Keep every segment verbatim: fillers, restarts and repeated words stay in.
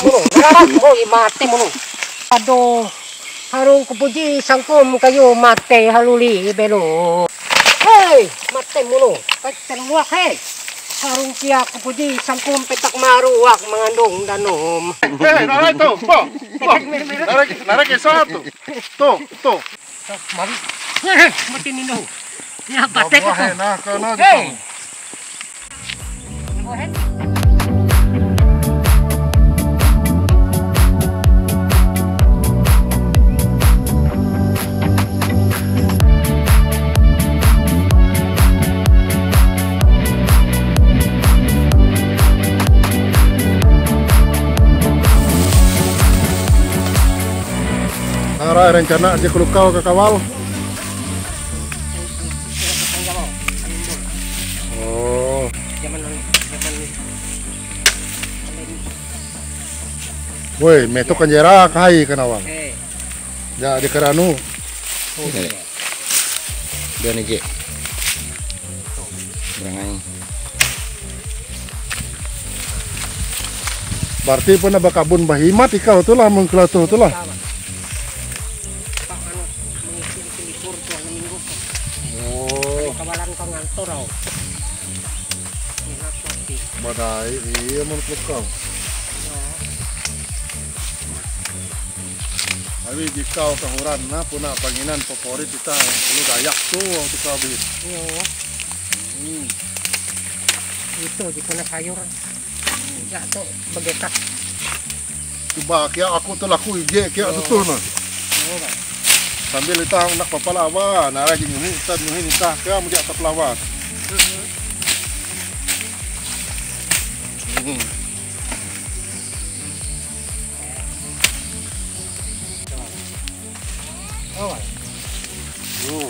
Muno, nararang, hoi, mate muno. Aduh, harung kupuji sangkum kayu mate haluli belo. Hei, mate muno. Kai teluak, hei. Harung kia kupuji sangkum petak maruak mangandung danum. Hei, narai tu, po, po. Narai, narai kisah tu. Tu, tu. Mari. Mati nindo. Ya, batek. Nah, kena. Hei. Ara rencana je kelukau kakawal. Oh. Woi, meto kanjera kahai kanawan. Eh. Ja, di keranu. Oh, iya. Dia ni je. Berangai. Berarti pernah bakabun bahimat ikau tu lah, mengkela tu tu lah. Pak anu, mengisi isi libur tu anu minggu tu. Oh. Kawalan kau ngantor au. Enak mati. Badai, iya, mun kelukau. Ya. Awi jikau kahuran nah puna panginan favorit kita ulu Dayak tu, waktu kau bih. Iya. Hmm. Itu di kena sayur. Ya tu begekas. Coba kia aku tu laku ije kia tu tu nah. Oh, baik. Sambil itah nak papalawa, nah lagi nyuhi, kita nyuhi itah kia mujak papalawa. Hmm. Oh, baik. Oh.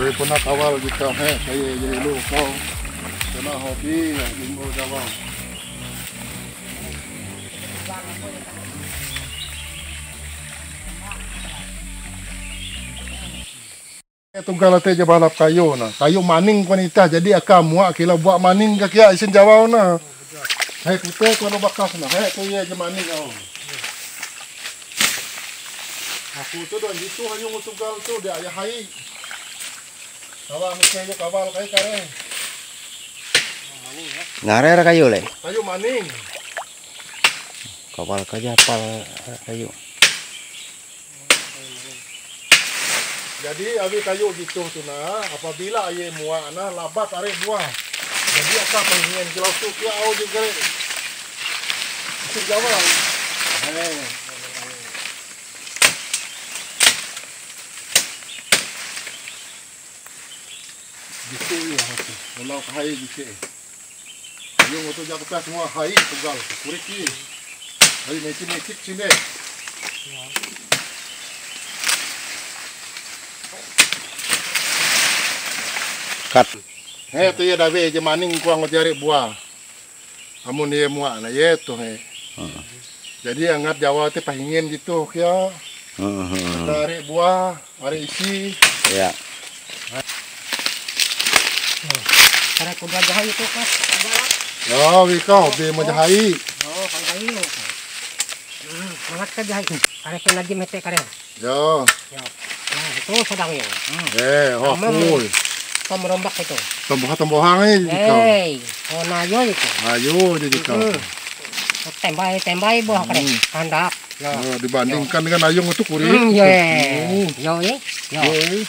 Dari pernah kawal kita, he, kaya je lu kau. Kena hobi ya, jumbo Jawa. Tunggal te je balap kayu nah. Kayu maning kuan itah, jadi aka mua kilau bua maning ka kia isin Jawa nah. Hai kute kuan bakas nah. Hai tu ye je maning au. Aku tu don jitu hanyu tunggal tu dia ayah hai. Kawa mesti je kawal kai kare. Ngarera kayu le. Kayu maning. Kawal kaja pal kayu. Jadi awi kayu jituh tu nah, apabila ie mua nah labat are buah. Jadi aka pengen kilau tu kia au je gare. Isin Jawa. Heh. Gitu ya, aku. Kalau kahai gitu. Ayo moto jago pas semua hai tunggal kurik ni. Hai mecik-mecik sini. Kat. He tu ya dawe je maning kuang jari buah. Amun ye mua na ye tu he. Heeh. Jadi angat Jawa te pahingin gitu kia. Heeh, heeh. Cari buah. Ari isi. Ya. Karena kuda jahai itu, Mas. Ya, wika hobi mau jahai. Oh, kan jahai lo. Hmm, semangat kan jahai. Karena kena lagi mete karena. Ya. Ya. Nah, itu sedang ya. Hmm. Eh, oh, Kamu kuy. Kamu rombak itu. Temboha-temboha ni kau. Hei, oh, nayo itu. Ayo jadi kau. Hmm. Tembai, tembai buah kare. Hmm. Kandak. Ya. Oh, dibandingkan dengan ayung itu kurik. Hmm, ya. Oh. Yo, eh. Yo. Yo, eh.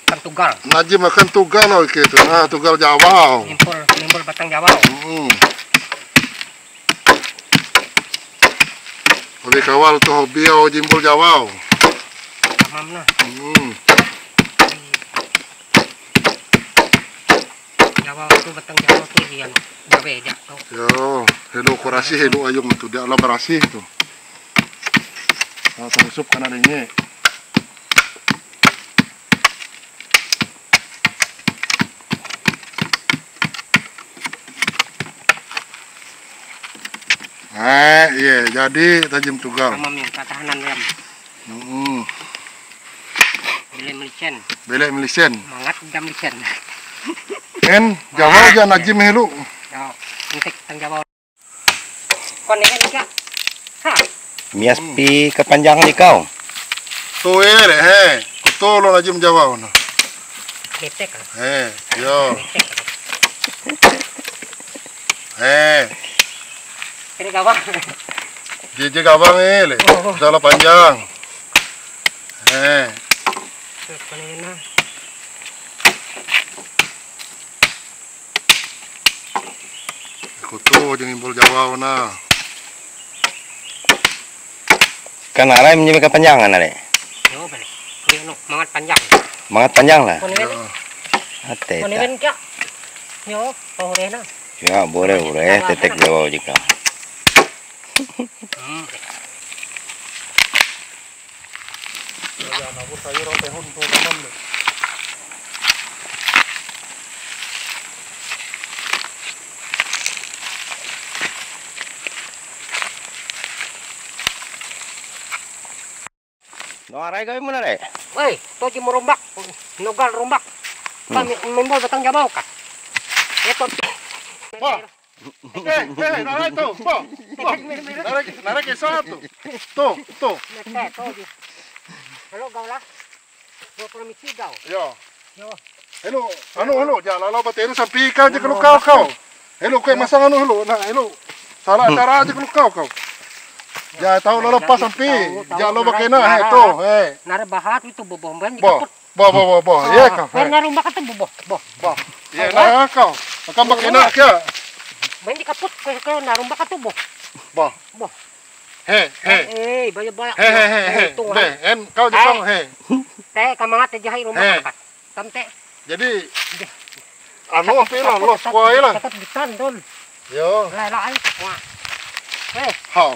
Kan tugal. Najim akan tugal, oh, gitu. Ah, tugal Jawa. Nimbul, nimbul batang Jawa. Hmm. Hobi kawal tu hobi au jimbul Jawa. Tamam nah. Hmm. Jawa tu batang Jawa tu jian gawe jak tu. Yo, helo kurasi helo ayung tu dia lah berasih tu. Nah, tangsup kana ringe. Eh, iya, jadi tajim tunggal. Sama mi, katahanan rem. Hmm. Bele melicen. Bele melicen. Mangat jam licen. En, Jawa aja najim helo. Yo, entek tang Jawa. Kon ini kan, Kak. Ha. Mias pi kepanjangan ikau. Tuh, eh, deh, he. Kutu lo najim Jawa, nah. Ketek, ah. He, yo. Ketek, ah. He. Ini gawang. Jeje gawang, eh, le. Oh. Salah panjang. He. Terus, kon ini, nah. Kutu je ngimbul Jawa na. Kan arai menjadi kepanjangan, are. Yo, balik. Kuya no, mangat panjang. Mangat panjang lah. Kon ini. Ate Kon ta. Ini, Kak. Yo, oh, udah, nah. Ya, boleh, boleh. Tetek Jawa juga. Hmm. Ya, nabur sayur atau tehun tuh, teman, deh. No, arai gawe mana, re? Woi, to je merombak, nogal rombak. Hmm. Kami mimbul batang jabau, Kak. Itu. Wah. Eh, eh, narai tu, boh, boh. Narai, narai kisah tu. Tu, tu. Nete, tu je. Halo, gau lah. Gau permisi gau. Yo. Yo. Helo, anu, helo, ja lalo bateru sampi kau je kelukau kau. Helo, kue masang anu, helo, nah, helo. Salah cara aja kelukau kau. Ja tahu lalo pas sampi, ja lo bakena, he, tu, he. Nare bahat itu boboh, ben Boh. Dikaput. Boh, boh, boh, boh. Iya, kau. Nah, narumbak tu boh, boh. Boh. Iya, nah, kau. Kau bakena kia. Main dikaput, kau, kau narumbak tu boh. Boh. Boh. He, he. Eh, eh, banyak, banyak. He, he, he, he. Untung, Be, ha. En, kau je kau, he. Teh, kamangat aja, hai, rumah. He. Angkat. Tam, teh. Jadi, anu, tapi ampir lah, tetap, los tetap, kuai lah. Tetap ditahan, Don. Yo. Lah, lah, ayo. Wah. Eh. Hau.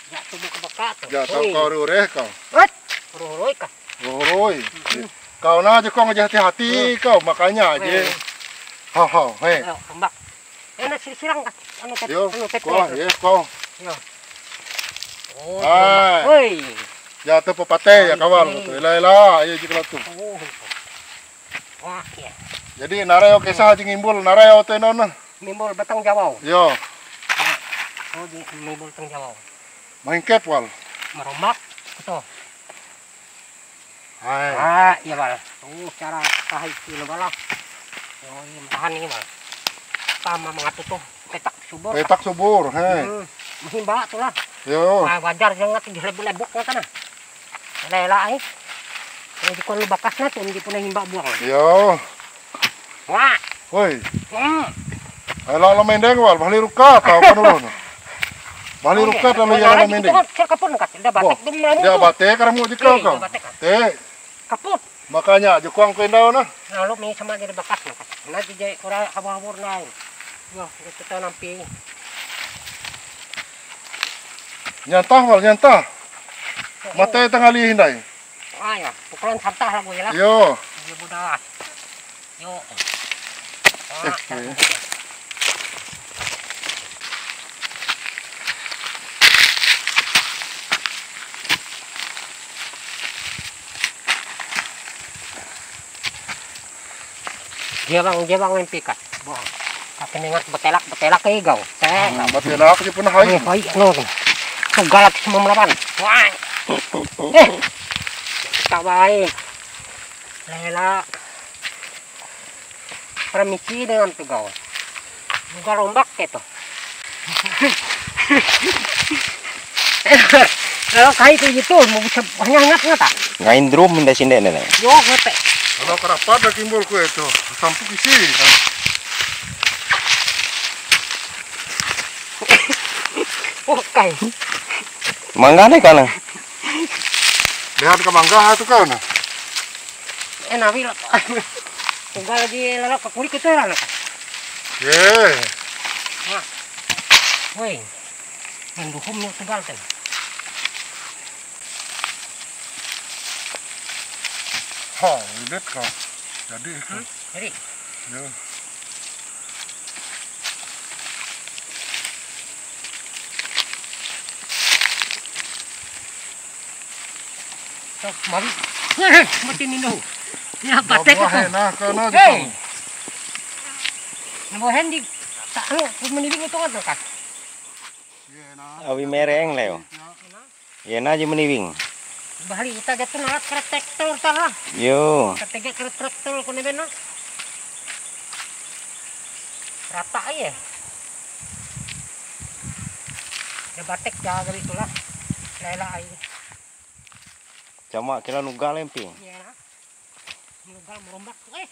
Ya, tubuh kebakar tu. Ya, tahu kau rureh kau. Hut. Ruroi kah? Ruroi. Mm-mm. Kau nah aja kau aja hati-hati kau, makanya aja. Eh. Hau, hau, he. Ayo, kembak. Enak sirang-sirang kah? Anu tet-, yo, anu tet-, kuah, tet-, ya, kau. Yo. Oh, hai. Woi. Ya, tu pepate ya, kawal tu. Ela, ela, ayo je kalau tu. Oh. Wah, ya. Jadi, narai oke sah aja ngimbul, narai ote non. Ngimbul batang jawau. Yo. Oh, di, ngimbul batang jawau. Mahingkep wal. Merombak, betul. Hai. Ah, iya, Bal. Tuh, cara kahai kilo, Bal, lah. Oh, iya, tahan nih, Bal. Sama mengatur tuh, petak subur. Petak subur, he. Hmm, mahimba tuh lah. Yo. Wah, wajar jangan tuh dilebuk-lebuk lah kan. Lela, eh. Kalau di kon lu bakas na tuh, di puna himba buang. Yo. Wah. Woi. Hmm. Ayo, lalu mendeng, wal, bali rukat, tau kan ulun. Bali rukat, lalu ya, lalu mendeng. Kan, saya kapun, Kak. Udah batik, boh. Dia batik, karamu di kau, kau. Iya, batik, Kak. Teh. Kaput. Makanya, aja kuang ku endau nah. Lalu mi sama jadi bakas, Kak. Nanti jadi kurang hawur-hawur nah. Wah, kita nampi. Nyantah, wal, nyantah. Oh. Mate tengah lih, hindai. Ah, ya, pukulan santah lagu ya lah. Yo. Iya, bodas. Yo. Eh, eh. Jewang, jewang mimpi, Kak. Wah. Tapi ingat betelak, betelak kayak gau. Teh. Hmm, betelak aja pernah hai. Eh, hai, no. Tuh galak semua melawan. Wah. Eh. Kawai. Lela. Permisi dengan tu gau. Buka rombak kayak tuh. Kalau kayak itu gitu, mau bisa banyak ngap nggak tak? Ngain drum minta sinde nenek. Yo, ngepek. Kalau kerapat dah kimbul kue itu, sampuk isi. Oh, kai. Mangga nih kana. Lihat ke mangga tuh kau nah. Eh, nawi lah. Tunggal lagi lelok ke kulit itu lah. Ye. Nah. Woi. Manduhum nih tunggal kan. Ha, udah kau. Jadi itu. Hmm? Jadi. Ya. Sok mawi. Mati nindo. Ya, patek. Buah enak, kena. Hei. Buah hendi. Tak anu, ku meniwing itu kan, kan. Awi mereng, Leo. Iya na je meniwing. Bahali ita jatuh nalat kare traktor tah lah. Yo. Katege kare traktor kone beno. Rata aja. Ya batek jaga itulah. Lela aja. Cama kila nugal emping. Iya na. Nugal merombak. Eh.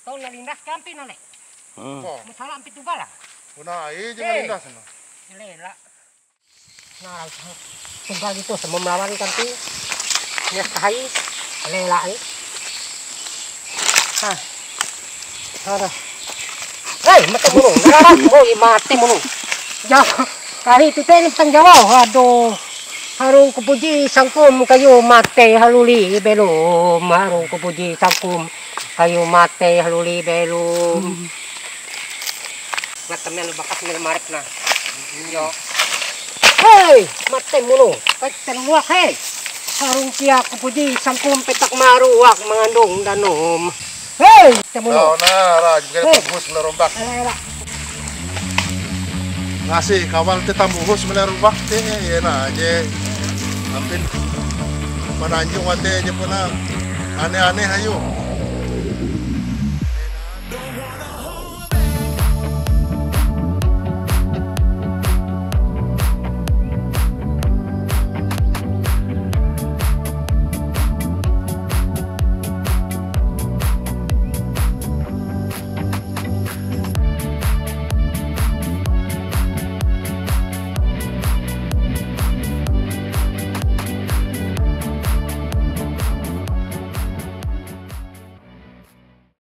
Tahu nalindas kampi nane. Hmm. Oh. Masalah ampi tugal lah. Puna ai je malindas no. Lela. Nah, tugal itu sama melawan kan ti. Ya, kahai. Lela ai. Hah. Ada. Hei, mate mulu. Nah, oh, mate mulu. Ya, kahai itu teh tang jawa. Aduh. Harung kupuji sangkum kayu mate haluli belum. Harung kupuji sangkum kayu mate haluli belum. Ngat temen bakas mil maret nah. Yo. Hei, mate mulu. Kai terluak, hei. Sarung kiak kupuji sangkum petak maruak mengandung danum. Hei, mate mulu. Kau nah, raj, bukan. Hei. Tambus melerombak. Alah, alah. Ngasih kawal te tambuhus melerombak te, ya nah, je. Ampin pananjung wate je puna aneh-aneh ayo.